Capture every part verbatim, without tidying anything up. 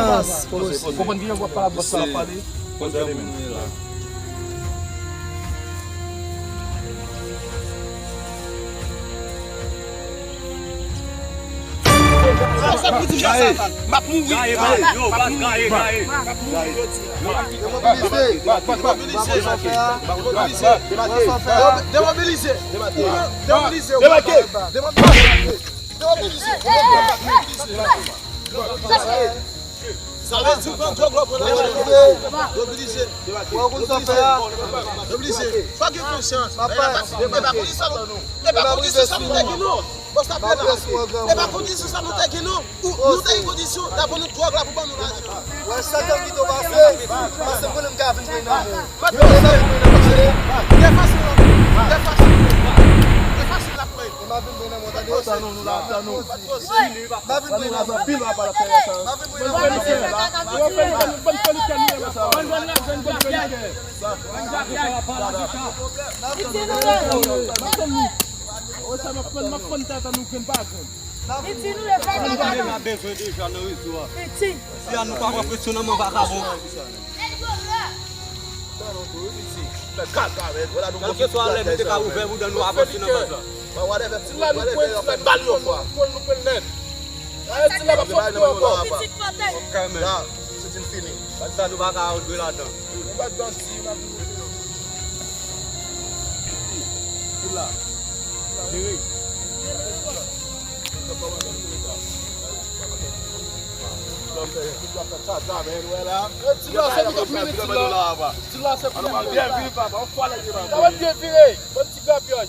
Silans. Konprann kijan w ap pale ak bòs la, w ap pale. Konprann moun yo la. Sa, sa pou di Josafat. M ap mouri. Gaye, gaye, yo, baz, gaye, gaye. M ap mouri jodi a. Demobilize. Demobilize. Demobilize. Demobilize. Demobilize. Demobilize. Sa vle di w pran dwòg la, w pran lajan. Mobilize. Mobilize. Mobilize. Fò gen konsyans. E pa kondisyon nou. E pa kondisyon sa nou te gen non. Bòs la pè la. E pa kondisyon sa nou te gen non. Ou, nou te gen kondisyon, ta ban nou dwòg la pou ban nou lajan. Wè, satan ki to pase. Pase pou nou ka vin pran nan men. Yo, sa vin pran nan men. Defansyon la. Defansyon. Defansyon la pou mwen. E m ap vin pran nan men, tande yo sa. Tann nou, nou la, tann nou. M ap vin pran nan men. Anpil, m ap pale fè sa. M ap vin pran nan men. Yo fè nou, fè nou, bann fòlitè nou ye, sa. Bann, bann, bann fòlitè. Sa, sa, sa, sa, sa. Sa, m ap pran, m ap pran tata nou grenn pa grenn. Piti nou le fè tata nou. Nou bezwen deja nan rezo a. Piti. Si a nou pa pran presyon nan men vakabon. Kèlkeswa lè nou te ka ouvè bouda nou avanse nan baz la. Ti la nou pran, ti la nou pran, nou pran, nou pran nèt. Ti la pa fòs nou ankò. Piti pòtay. Ok, men. La, se fini. Baz sa nou pa ka antre ladan. Nou pa t bann ti, nou pa t. Sila. Jere. Ti la, se nou k ap mennen ti la. Ti la, se pou nou. Byen vire, papa. Sa va byen vire. Bon ti grapyòj.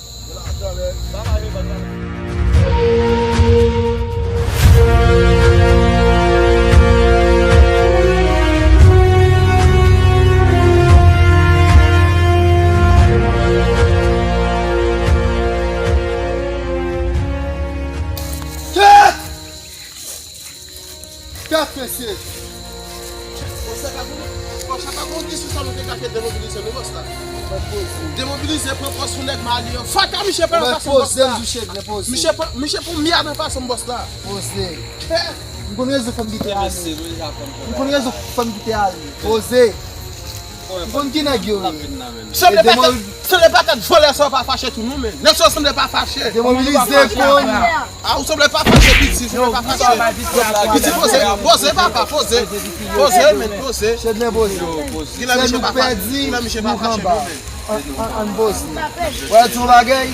Tèt! Tèt, mesye! Bòs la pa konn, bòs la pa konn ki sou sa nou te ka fè demobilize nou, bòs la. Demobilize, pran pòz sou nèg Mali an. Fatra, misye pran fason bòs la. Misye pran, misye pran mèd nan fason bòs la. Poze. M konn rezon fòm ki te ale. M konn rezon fòm ki te ale. Poze. M konn ki nèg yo ye. Sanble pa tèt, sanble pa tèt vòlè sa pa fache tou non, men. Nèg sa sanble pa fache. Demobilize konn. A, ou sanble pa fache, piti, sanble pa fache. Piti, poze, poze, papa, poze. Poze, men, poze. Kilè misye pa fache, kilè misye pa fache, non, men. Ann, ann, ann poze. Wè, ti yon bagay,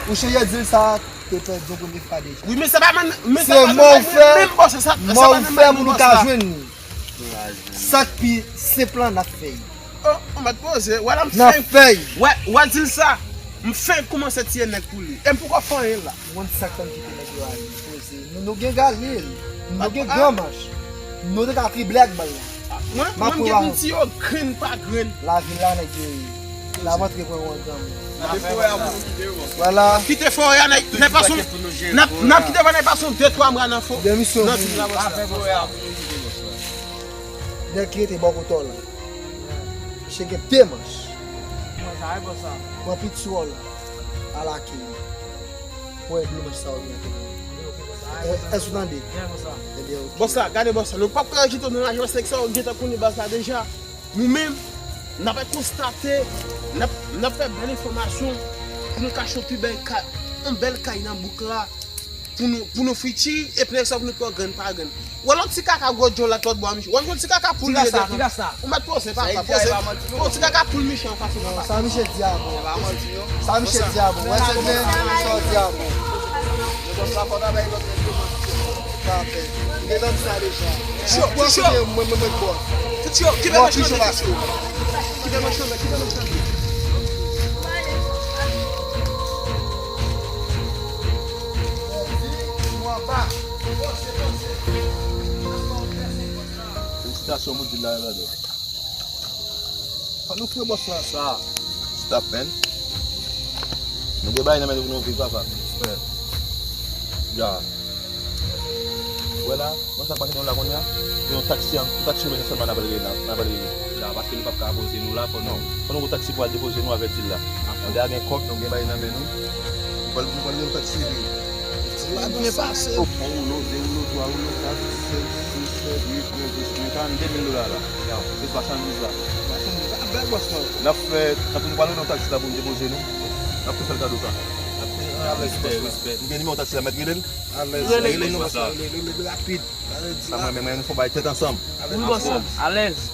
ou chanje dil sa, te pèdi yon premye fwa deja. Wi, men se pa menm, men se pa menm, menm bòs sa, se pa menm bòs la. Sa k pi senp lan, n ap fè l. Oh, ou mèt poze. Wè la m fenk. N ap fè l. Wè, wè dil sa. M fenk kòmanse tiye nèg pou li. E m poko fè anyen la. M konn sa k fè m kite nèg yo ale. Poze. Nou, nou gen galil. Nou gen gran manch. Nou te ka trible ak bal la. Mwen, mwen m gen pou m tiye yo grenn pa grenn. Lavil la, nèg yo ye. N ap antre pran yon granmoun. Vwala. N ap kite forè a, nèg, nèg pa son, n ap, n ap kite fò nèg pa son de twa mwa nan fò. Nan vil la, bòs la. Nèg ki rete bò kote w la. Misye gen de manch. Pran piti w la. Al ake. Pran dlo manch sa w gen. Èske w tande? Ebyen, ok. Bòs la, gade bòs la. Nou p ap ka kite w nan lajwa nèg sa yo gentan konnen baz la deja. Nou menm, n ap al konstate, n ap, n ap fè bèl enfòmasyon pou nou ka chante bèl kay, yon bèl kay nan bouk la. Pou nou, pou nou fiti, epi nèg sa pou nou pran grenn pa grenn. Wè lòt ti kaka gwo djòl la lòt bò a, misye. Wè yon ti kaka poul li ye devan. Ou mèt poze, papa, poze. Yon ti kaka poul misye anfas ou, papa. Sa misye di a bon. Sa misye di a bon. Wè se byen sa w di a bon. Sa fè. Gen nan sa deja. Ti cho, ti cho. Mwen, mwen, mwen, bò. Ti cho, kipe mwen chanbe, ti cho. Kipe mwen chanbe, kipe mwen chanbe. Felisitasyon, Moody la, la, la. Fò nou fè bòs la. Sa. Stop, man. Nou gen bagay nan men nou pou nou viv, papa. Respè. Ya. Wè la, nan sa k pase nou la kounye a, se yon taksi, yon taksi men sèlman n ap rele la, n ap rele. La, paske nou p ap ka poze nou la, fò nou, fò nou gon taksi pou al depoze nou, avèti l la. Lè a gen kòb, nou gen bagay nan men nou. Nou pral, nou pral gen yon taksi, wi. Sa byen pase. On woulo, de woulo, twa woulo, kat, senk, sis, sèt, uit, nèf, dis, nou karannde mil dola la. Ya. Se machandiz la. Machandiz la, bèl bòs la. N ap fè, n ap, nou pral rele yon taksi la pou nou depoze nou. N ap tou fè l kado sa. Respè, respè. Nou gen nimewo taksi la, mèt rele l. Alèz. Rele. Rele non, bòs la, rele, rele, rele rapid. Sa mwen menm, nou fè bay tèt ansanm. Wi, bòs la. Alèz.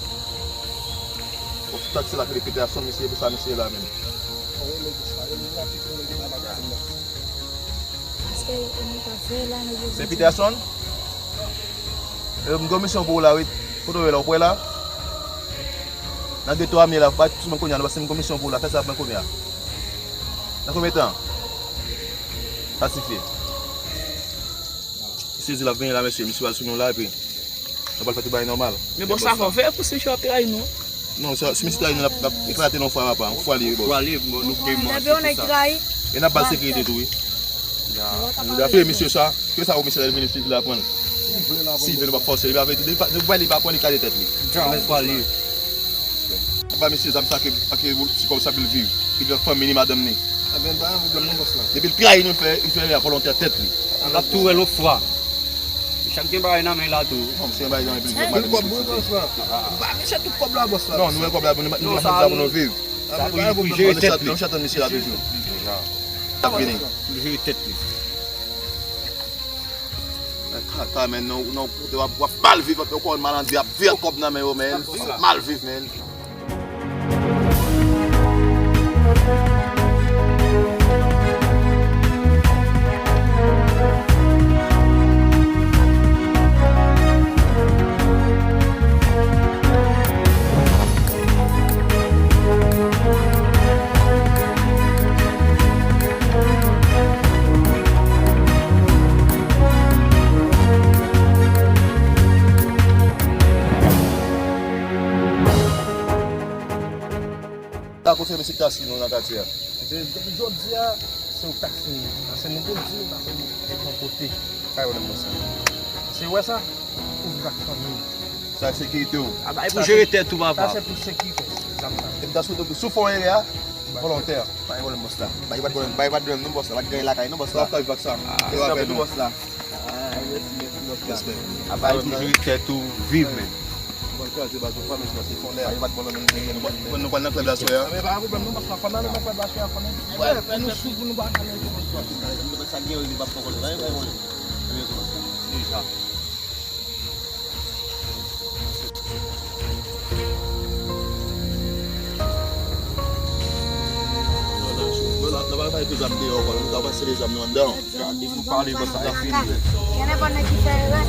Bon, taksi la ki rele Peterson, misye, pou sa misye la menm. Rele bòs la, rele rapid, rele rapid. Se Peterson? E, m gen yon misyon pou ou la, wi. Kote w ye la, ou prè la? Nan de twa mil la, bay sou mwen kounye a, nou pase m gen yon misyon pou ou la, fè sa pou mwen kounye a. Nan konbyen tan? Sa sifi. Misye di l ap vini la, mesye. Misye pral sou nou la, epi nou pral fè tout bagay nòmal. Men bòs la fò fè pou si misye ap trayi nou. Non, si misye trayi nou, n ap, n ap eklate nan fwa, papa. Fwa li, bòs. Fwa li, bon, nou peye manti, tout sa. E n ap ba l sekirite tou, wi. Ya. Nou peye misye sa. Ke sa ou misye la vini, si l vle pran l. Si l vle, nou p ap fòse li, li pa vle, li pa, nou bay li pa pran, li kale tèt li. Jan ou pale. Ba misye zam sa ke, ke ti kòb sa pou l viv. Li gen fanmi li, madanm li. Ebyen, pa gen pwoblèm non, bòs la. Depi l trayi nou, l fè, li fè li a volontè tèt li. L ap tou wè lòt fwa. Chak gen bagay nan men la tou. Non, misye gen bagay nan men, pil kòb, bòs la. Ba misye tout kòb la, bòs la. Non, nou wè kòb la, nou, nou, nou, sa, nou, nou viv. Sa pou li jere tèt li. N ap chatann misye la toujou. Deja. L ap vini. Pou l jere tèt li. Men kaka, men, non, non, w ap, w ap mal viv, w ap, w ap mal anvi, ap vye kòb nan men yo, men. W ap mal viv, men. Ta konfime si taksi nou nan katye a. Depi jodi a, se ou k taksi nou. Paske nou te di nou ta fè nou nèg yon kote. Pa gen pwoblèm nan sa. Se wè sa? Ou viv ak fanmi w. Sa sekirite w. A bay pou jere tèt ou, papa. Sa se pou sekirite w, zam sa. Epi ta sou, sou fon ere a, volontè. Pa gen pwoblèm, bòs la. Bay pa t pwoblèm, bay pa t pwoblèm non, bòs la. Pa t gen lakay non, bòs la. Sa fè vak sa. Yo avè nou, bòs la. A bay pou jere tèt ou, viv, men. Bon, kraze baz ou pa, men se fon lè a. Bay pa t pwoblèm, nou pral nan klèb la aswè a. Men pa gen pwoblèm non, bòs la. Fò n ale nan klèb la aswè a, fò n ale. Wè, fè nou sou pou nou pa gade. Sa gen, li pa fò konn. Pa gen pwoblèm. Deja. Nan, nan, nan, bay tout zam deyò, kwa. Nou ka pase de zam nou anndan. Gade pou pale, bòs la, fini. Gen nenpòt nèg ki fè erè.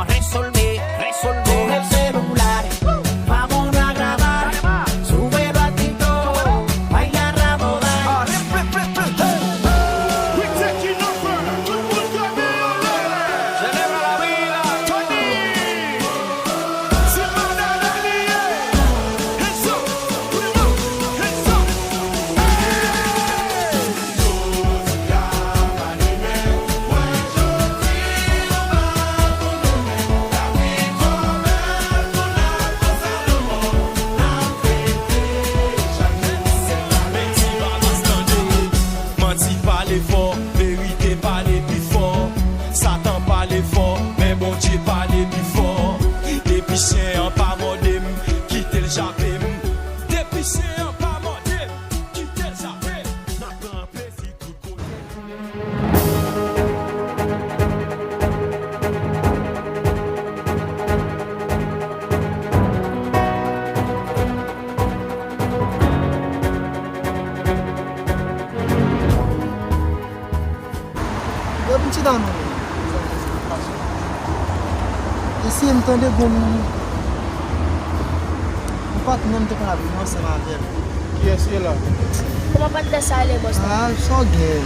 Resolve, resolve. Coge el celular, vámonos a grabar. Súbelo a TikTok, baila Rabo Day. We taking over. Celebra la vida. Tony. Simona Daniel. Eso. Eso. Hey. Manti pale fò, verite pale pi fò. Satan pale fò, men Bondye pale pi fò. Depi chen an pa mòde m, kite l jape m. Depi chen an pa mòde m, kite l jape m. N ap pran plezi tout kote. Yo vin chita non. Isi m tande gon yon patnè m te konn ap viv ansanm avè l. Kiyès ye la? Kòman patnè sa rele, bòs la? Ah, sa w gen?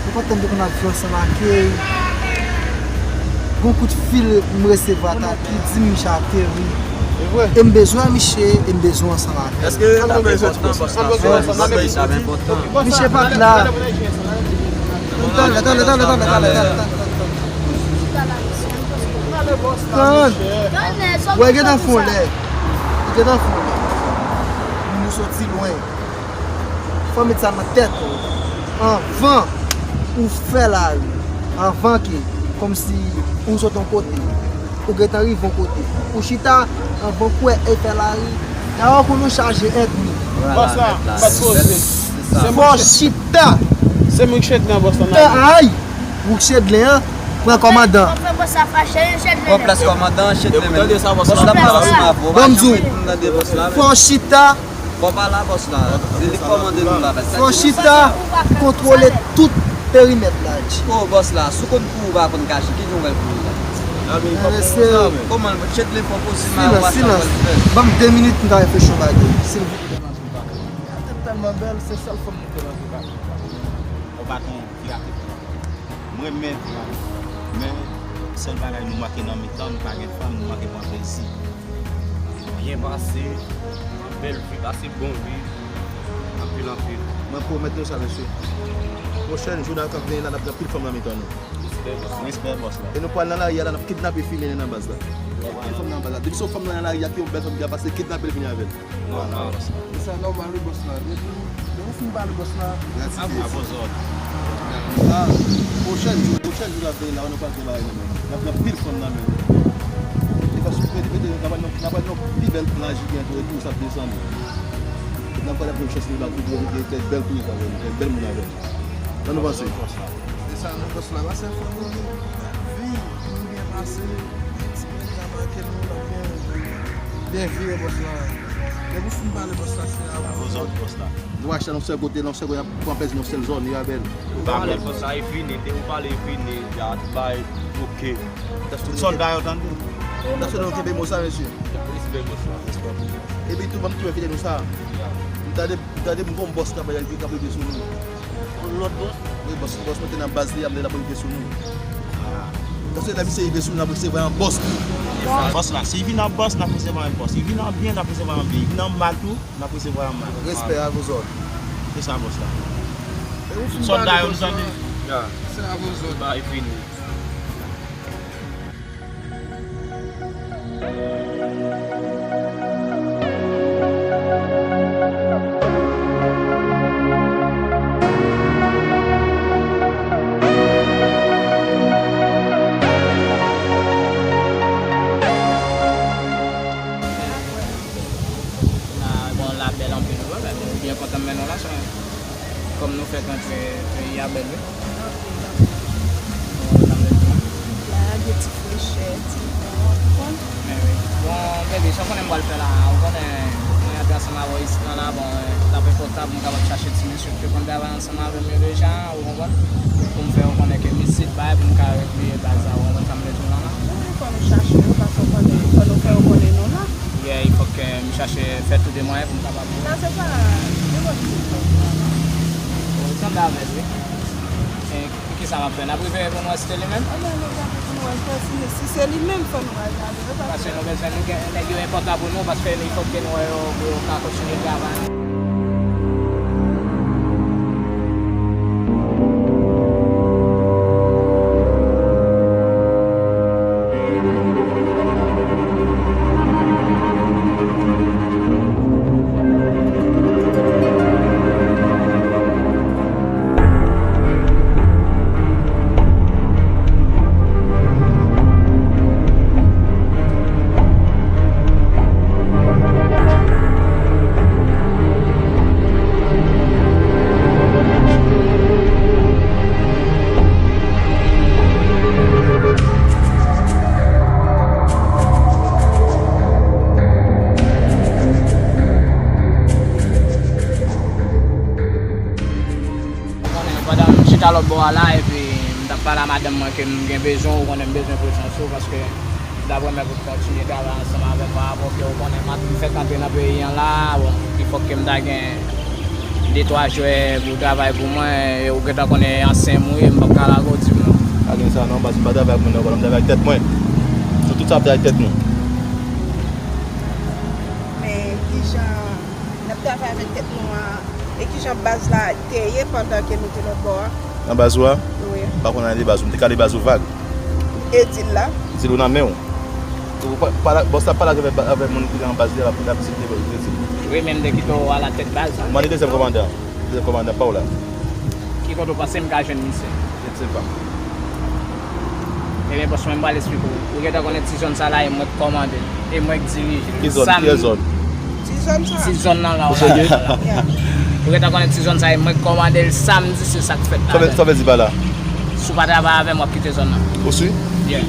Yon patnè m te konn ap viv ansanm ak li. Gon kout fil m resevwa ta ki di m misye ateri. E vre? E m bezwen misye, e m bezwen ansanm avè l. Èske l ap enpòtan, bòs la? Misye pa t la. Tann, tann, tann. Wè, gentan fon lè. Gentan fon lè. Moun yo soti lwen. Fò w met sa nan tèt ou. Anvan ou fè lari, anvan ke, kòmsi ou sot yon kote, ou gentan rive yon kote, ou chita, anvan w kwè e fè lari, dayè ou konn ou chaje ènmi. Bòs la, m pa t poze. Fò w chita. Se mwen k chedlen an, bòs la. Ay! Ou k chedlen an, pran kòmandan. Pran plas kòmandan, chedlen. Bòs la pa sou mavo. Ban m di w, fò w chita. Fò pa la, bòs la. Se li k kòmande nou la. Fò chita, kontwole tout perimèt la. Oh, bòs la, si w konn kouri, ou pa konn kache, ki jan w pral kouri la? Kòman l chedlen fò posib, silans, silans. Ban m de minit, m ta reflechi yon bagay, silvouplè. Tèt tèlman bèl, se sèl fanm nou te rantre. Ou pa konn pirate pou mwen. Mwen renmen pirate. Men, sèl bagay nou manke nan mitan, nou pa gen fanm, nou manke pran plezi. Byen pase, bèl vi, pase bon vi, anpil, anpil. Mwen pwomèt nou sa, mesye. Pwochèn jou nan k ap vini la, n ap gen anpil fanm nan mitan nou. Respè, bòs la. Respè, bòs la. E nou pral nan lari a la, n ap kidnape fi mennen nan baz la. Anpil fanm nan baz la. Depi se yon fanm nan lari a ki yon bèl fanm ki ap pase, kidnape l vini avè l. Nòmal. E sa nòmal wi, bòs la. Depi lè nou fin pale, bòs la. Gratitid. Avòzòd. Ah, pwochèn jou, pwochèn jou n ap vini la, nou pral gen bagay nan men nou. N ap gen anpil fanm nan men nou. E fò si w mete, mete, n ap pral nan, n ap pral nan pi bèl plaj ki gen tou, epi w sa ap desann. N ap pral ap gen chans li la, pou nou gen bèl touris avè nou, gen bèl moun avè nou. Sa nou panse? E sa nou panse la, pase fanmi nou, vi, nou byen pase, ti nèg la manke nou, l ap byen, byen vire bòs la. Depi w fin pale bòs la, se a ou. Avòzòd bòs la. Nou achte nan sèl kote, nan sèl kote, n ap pran plezi nan sèl zòn, yo avè l. Ou pale bòs la, e fini, depi w pale, e fini, ya, tout bagay, oke. Tout sòlda yo tande. N ap swete nou kenbe mo sa, mesye. Respè bòs la. Epi tou, ban m tou enfite nou sa. M tande, m tande m gon bòs k ap, k ap rive sou nou. Yon lòt bòs? Wi, bòs, bòs mwen te nan baz li a, m te la pou rive sou nou. Paske lè misye rive sou nou, n ap resevwa yon bòs. Bòs la, si li vin an bòs, n ap resevwa yon bòs. Li vin an byen, n ap resevwa yon byen. Li vin an mal tou, n ap resevwa yon mal. Respè a vozòd. Se sa, bòs la. Tout sòlda yo, nou tande. Respè a vozòd. Bay fini. Bon, la bèl anpil, wi, men nou byen kontan men nou la, sa. Kòm nou fèk antre peyi a bèl, wi. Anpil, anpil. Bon, nan men nou. La, gen ti frechè, ti van, w konprann? Men wi. Bon, baby, sa w konnen m pral fè la? Ou konnen, mwen antre ansanm avè w isit la, bon, t ap enpòtan pou m kapab chache ti mesye ki te konn travay ansanm avè m yo deja, ou konprann? Pou m fè yo konnen ke m isit, bay, pou m ka repliye baz la, ou konprann sa m vle di w la, la? Chache yo, paske w konnen, fò nou fè yo konnen nou la. Yeah, il faut que m chache fè tout de mwayen pou m kapab. Sa se pa nenpòt ki. Bon, m sanble avè l, wi. E kisa m ap fè? N ap rive pou nou wè si se li menm? Anben, nou gade pou nou wè si, si se li menm, fò nou al gade. Paske nou bezwen, nou gen, nèg yo enpòtan pou nou, paske il faut que nou wè yo pou yo ka kontinye travay. Ou konnen, pandan m chita lòt bò a la, epi m t ap pale a madanm mwen ke m gen bezwen w, ou konnen m bezwen prezans ou, paske m t ap renmen pou n kontinye travay ansanm avè m, pa rapò ke ou konnen m ap, m fèk antre nan peyi an la, bon, il faut que m ta gen de twa jwè pou travay pou mwen, e ou gentan konnen ansyen m wi, m p ap ka lage w di m non. Pa gen sa non, baz, m pa travay ak moun nan, m travay ak tèt mwen. Nou tout sa ap travay ak tèt nou. Men kijan n ap travay avèk tèt nou an, e kijan baz la te ye pandan ke nou te lòt bò a? Nan baz ou a? Wi. M pa konn ale baz ou, m te ka ale baz ou vag. E dil la? Dil ou nan men w. Ou pa, pale, bòs la pale avè, avè moun ki nan baz li a, l ap, l ap di l te vle di. Wi, men m te kite w alatèt baz la. Mande dezyèm kòmandan. Dezyèm kòmandan pa w la. Ki kote w panse m ka jwenn misye? Je ne sais pas. Ebyen, bòs mwen, m pral esplike w. Ou gentan konnen ti zòn sa la, e mwen k kòmande l. E mwen k dirije l. Ki zòn? Ki zòn? Ti zòn sa. Ti zòn nan la, w serye? Yeah. Ou gentan konnen ti zòn sa, e mwen k kòmande l samdi, se sa k fèt la. Sa vle, sa vle di pa la? Si w pa travay avè m, w ap kite zòn nan. Ou si? Yeah.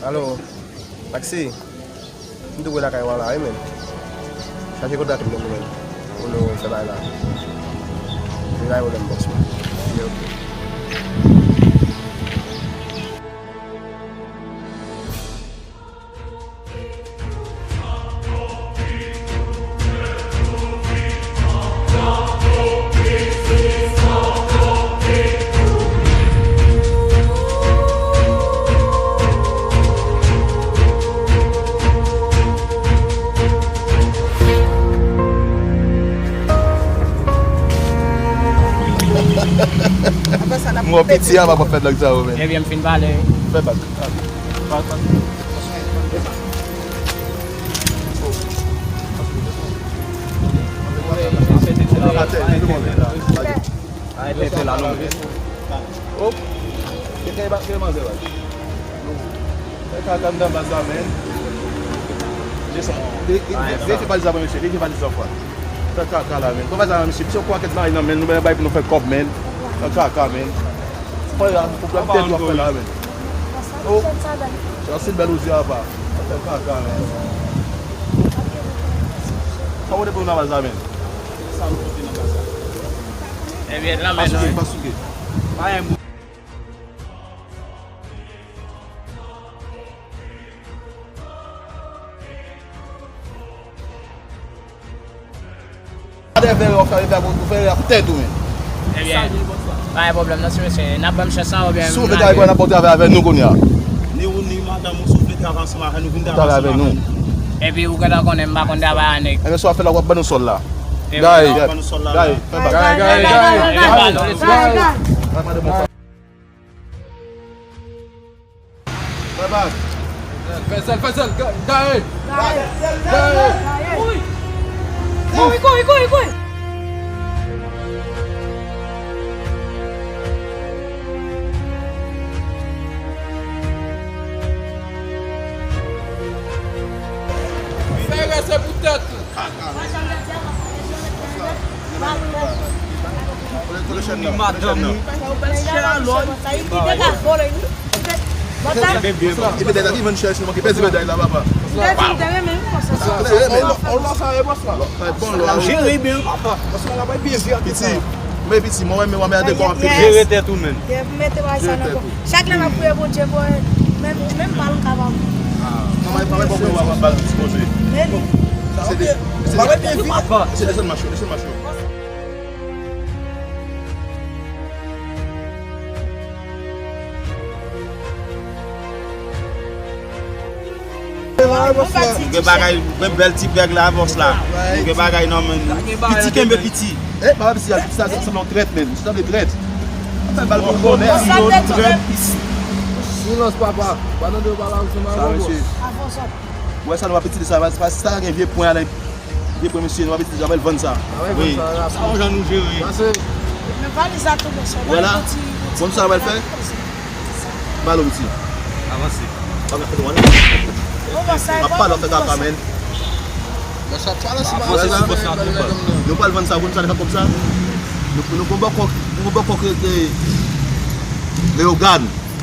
Alo, Maxi. M tou pre lakay ou a la wi, men. Chache kontak m non, men. Pou nou fè bagay la. Li pa gen pwoblèm, bòs mwen. Li oke. Bon, piti a pa fè blag sa yo, men. Ebyen, m fin pale. Fè bak. Atè, mete move la. Arete fè la non. Oh. Gen kay ba, gen manzè la. Fè kaka anndan baz la, men. Desann. Verifye valiz la pou mwen, mesye. Verifye valiz la, fwa. Fè kaka la, men. Pran valiz la, men, mesye. Misye pran kèk bagay nan men nou, men bay pou nou fè kòb, men. Fè kaka, men. Fè la, pou pran tèt w ap fè la, men. Oh. Sa se bèl ou di apa. Fè kaka, men. Sa w te pou nan baz la, men. Sa nou pote nan baz la. Ebyen, nan men nou. Pa souke, pa souke. Pa yon Gade vè w fè, vè w fè ak tèt ou menm. Ebyen, pa gen pwoblèm non, si mesye, n ap ban m chans lan oubyen. Si w vle travay, n ap ba w travay avè nou kounye a. Ni ou, ni madanm ou, si w vle travay ansanm avè nou, vin travay ansanm avè nou. Epi ou gentan konnen m pa konn travay a nèg. Ebyen, sa w ap fè la, w ap ban nou sòl la. Ebyen, w ap ban nou sòl la. Gay, gay, gay, gay, gay. Fè bak. Fè zèl, fè zèl, ga-, gaye. Gaye. Gaye. Kouri. Kouri, kouri, kouri, kouri. Fè rès se pou tèt ou. Ni madanm ou. Epi dèyè la ki vann chèch nou manke pèdi medal la, papa. Jere byen, papa. Piti, men piti, mwen renmen w ap mède kò anpil. Jere tèt ou menm. Jere tèt ou. Chak lè m ap priye Bondye pou menm, menm bal m ka ba w. Ah, manman, manman, bon, bon, bon, bal ti Bondye. Men li. Se de, se de, se desann mach yo, desann mach yo. Nou gen bagay, nou gen bèl ti bèg la, bòs la. Nou gen bagay nan men nou. Piti kenbe piti. Eh, papa, piti, sa, sa, sa, non, trèt, men. Sa, trèt. Fè bal pou bonè. Silans, papa. Pa tande yo pale ansanm avè w, bòs. Ou wè sa, nou pa piti de sa, sa, sa gen vye pwen la, vye pwen mesye, nou pa piti de sa, pral vann sa. Wi. Sa yon jan nou jere. Pase. Men valiz la tonbe sou. Wè la. Konn sa pral fè? Bal ou piti. Avanse. Pa mèt fè nou anyen. M ap pale, w ap fè kaka, men. Wè la. Nou pral vann sa, konn sa, nou fè kòb sa. Nou, nou gon bòkò, nou gon bòkò ki rete Leyogàn.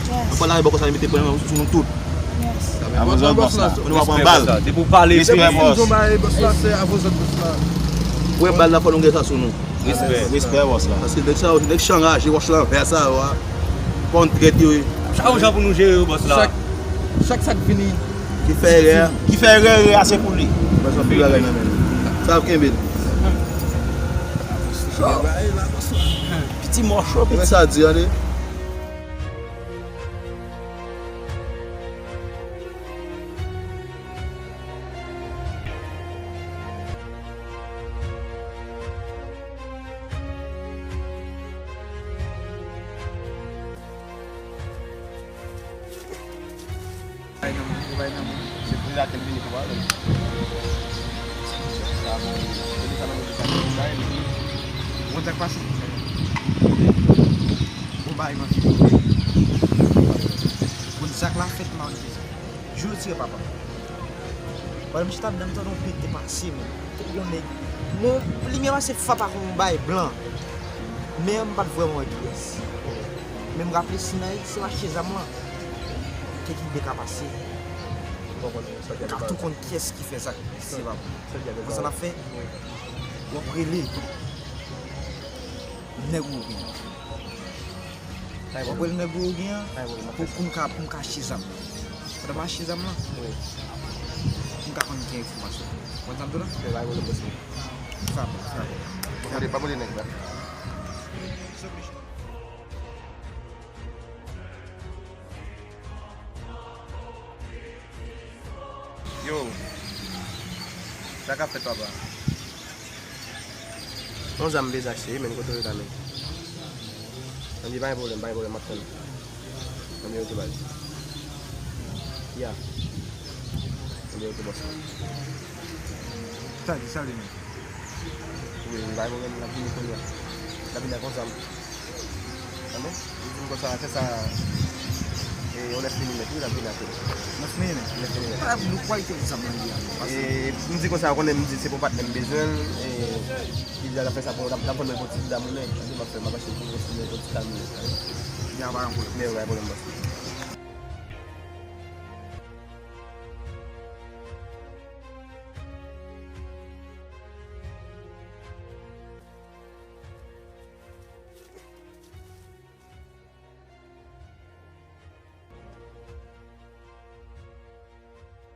Nou pral lage bòkò sa, li mete pwen sou nou tout. Avè zòt, bòs la. Nou va pran bal. Depi w pale, respè, bòs. Pwen bal la, fò nou gen sa sou nou. Respè. Respè, bòs la. Paske nèg sa yo, nèg chan raje, wòch lan vè sa yo a. Konn trèt yo ye. Chak jan pou nou jere yo, bòs la. Chak, chak sa k vini. Ki fè erè a. Ki fè erè, erè a se pou li. Bòs la, pil bagay nan men nou. Sa ap kenbe l. Piti mòcho, piti. Sa di, ale. Bay nan men, bay nan men. Se pou la ke l vini pou pale. Sa bon, se li sa nan men sa. Bon, sa k pase? Bon, bay, man. Bon, sa k la fèt, man. Jou yo tire papa. Pandan m chita anndan, m tande yon pete pase, men. Te gen yon nèg. Bon, limyè pase fap ak yon bagay blan. Men m pa t vrèman wè kiyès. Men m raple si nan se mache zam lan. Te gen de ka pase. M ka tou konn kiyès ki fè sa, se pa bon. Konn sa n ap fè? W ap rele nèg ou gen. W ap rele nèg ou gen an pou, pou m ka, pou m ka achte zam. Pandan m achte zam lan, pou m ka konn gen enfòmasyon. Konn sa m di w la? Frape, frape. Pa mande, pa mande nèg la. Yo, sa k ap fèt, papa? Yon zam bezwen achte wi, men kote w ye la menm? Anvi, pa gen pwoblèm, pa gen pwoblèm, m ap tann. Anvi, oke, baz. Ya. Anvi, oke, bòs. Sa di, sa di, men. Wi, wi, pa gen pwoblèm, l ap vini kounye a. L ap vini ak yon zam. Tande? Li di m konsa, fè sa, e, yon nèf milimèt, wi, l ap vini ak li. Nèf milimèt? Nèf milimèt. Pa vin nou kway ke zam nan li a, non, paske e, m di konsa, ou konnen, m di se pou patnè m bezwen l, e, li di l ap fè sa pou mwen, l ap, l ap vann mwen pou ti damounen, li di m ap fè, m ap achte pou mwen, pou mwen, pou ti damounen. Ya, pa gen pwoblèm. Men, pa gen pwoblèm, bòs.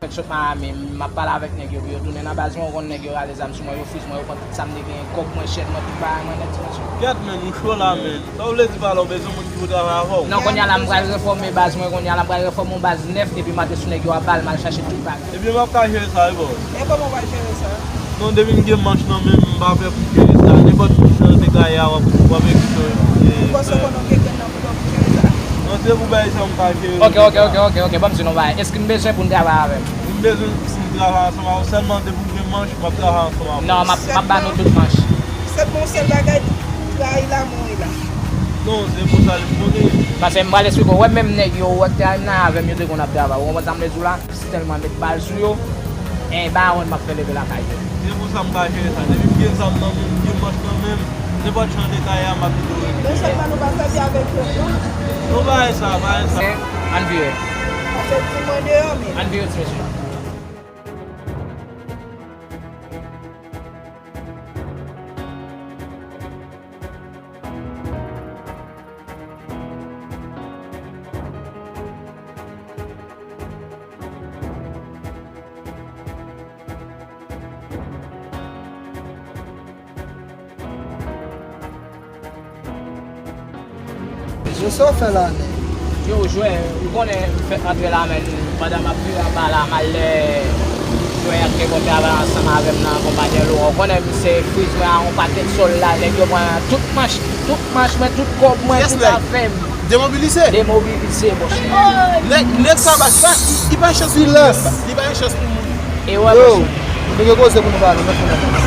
Nèg sot Miami, m ap pale avèk nèg yo pou yo tounen nan baz mwen, ou konn nèg yo rale zam sou mwen, yo friz mwen, yo pran tout sa m te genyen, kòb mwen, chèn mwen, tout bagay mwen nèt, ti mesye. Kèt, men, ou cho la, men. Sa w vle di pa la, ou bezwen moun ki pou travay avè w? Non, kounye a la, m pral refòme baz mwen, kounye a la, m pral refòme yon baz nèf, epi m antre sou nèg yo a bal, m al chache tout bagay. Ebyen, m ap ka jere sa, wi, bro. E kòman w pral jere sa? Non, depi m gen manch nan men m, m pa pè pou m jere sa. Nenpòt moun nan te gaye a, w ap, w ap ekite. Ou panse w konn anpil grenn nan bouda w pou jere sa? Non, se pou bagay sa m ka jere. Ok, ok, ok, ok, ok. Ban m di nou bagay. Èske n bezwen pou n travay avè m? M bezwen si n travay ansanm avè w sèlman depi w gen manch, m ap travay ansanm avè w. Non, m ap, m ap ba nou tout manch. Sèlman yon sèl bagay, trayi la, mouri la. Non, se pou sa li pou konnen. Paske m pral esplike w, wè menm nèg yo, ou wè k te al nan avè m, yo te konn ap travay. Ou konprann sa m vle di w la? Si tèlman met bal sou yo, e ba yon m ap fè leve lakay yo. Se pou sa m pa jere sa. Depi m gen zam nan men m, m gen manch nan men m, nenpòt jan de kay a, m ap toujou rete. Men sèlman nou pa sèvi avèk yo, non? Non, pa gen sa, pa gen sa. Ann vire. Pase di mwen deyò, men. Ann vire, ti mesye. Yo, sa w fè la, nèg? Yo, jwè, ou konnen m fèk antre la, men pandan m ap viv anba la, m al lè jwè a k te konn travay ansanm avè m nan konpayi Laurent. Ou konnen misye friz mwen a yon pakèt sòl la, nèg yo pran tout manch, tout manch mwen, tout kòb mwen, tout afè m. Demobilize? Demobilize, monchè. Nèg, nèg sa bat, li pa, li pa gen chans pou mouri. Li pa gen chans pou mouri. E wè, monchè. Nou gen koze pou nou pale, nou fè nan.